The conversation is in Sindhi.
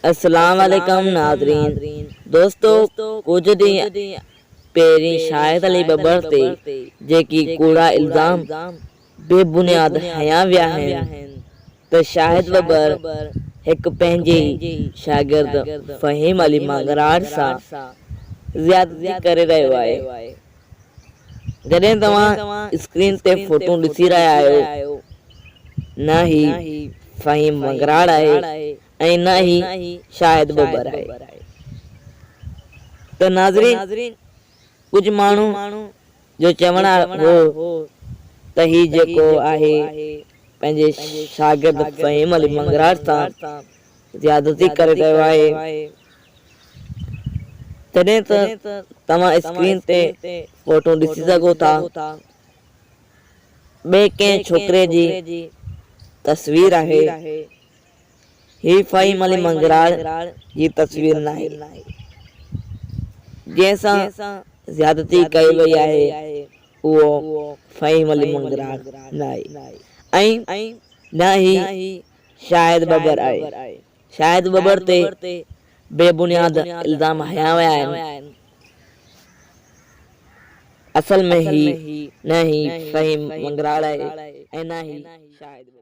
اسلام عليڪم ناظرين دوستو ڪجهه ڏينهن پهرين شاهد علي ٻٻر تي جيڪي ڪوڙا الزام بي بنياد هنيا ويا آهن ته شاهد ٻٻر هڪ پنهنجي ئي شاگرد فهيم علي مڱراڙ سان زيادتي ڪري رهيو آهي جڏهن توهان اسڪرين تي فوٽو ڏسي رهيا آهيو نه هي فهيم مڱراڙ آهي ۽ نه ئي شاهد ٻٻر آهي ته ناظرين ڪجهه ماڻهو جو چوڻ هو ته هي جيڪو آهي پنهنجي شاگرد فهيم علي منگراڙ سان زيادتي ڪري رهيو آهي تڏهن ته توهان اسڪرين تي فوٽو ڏسي سگهو ٿا ٻئي ڪنهن ڇوڪري جي تصوير آهي. هي فهيم علي منگراڙ جي تصوير ناهي، جنهن سان زيادتي ڪئي وئي آهي اهو فهيم علي منگراڙ ناهي ۽ نه ئي شاهد ٻٻر آهي. شاهد ٻٻر تي بي بنياد الزام هنيا ويا آهن. اصل ۾ هي نه ئي فهيم منگراڙ آهي ۽ نه ئي شاهد ٻٻر.